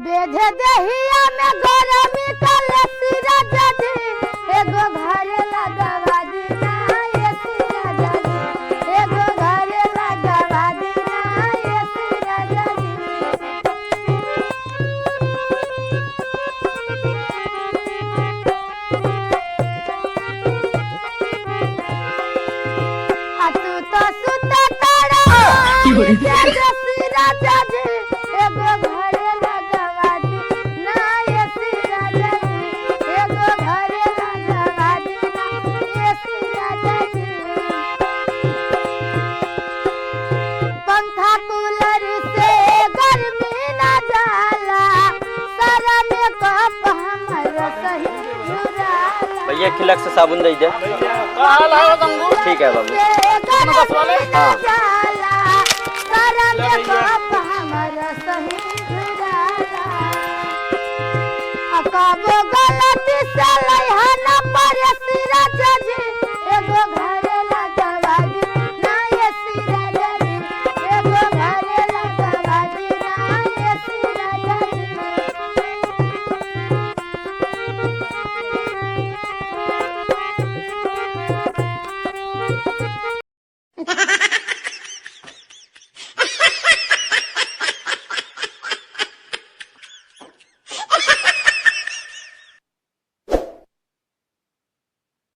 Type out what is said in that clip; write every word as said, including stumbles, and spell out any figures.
बेधे देहिया में गरमी का लस्सी राजा जी, एगो घरे लगवा दी ना एसी राजा जी, एगो घरे लगवा दी ना एसी राजा जी। आ तू तो सुते तारा की हो रही? राजा जी, राजा जी, एगो घरे लगवा दी ना एसी राजा जी, एगो घरे लगवा दी ना एसी राजा जी। पंखा कूलर से गर्मी ना जाला, सारा मेकअप हमरो सही झुराला। भैया, खिलक से साबुन दे दे। का हाल है गंगू? ठीक है बाबू। से गर्मी ना हाँ।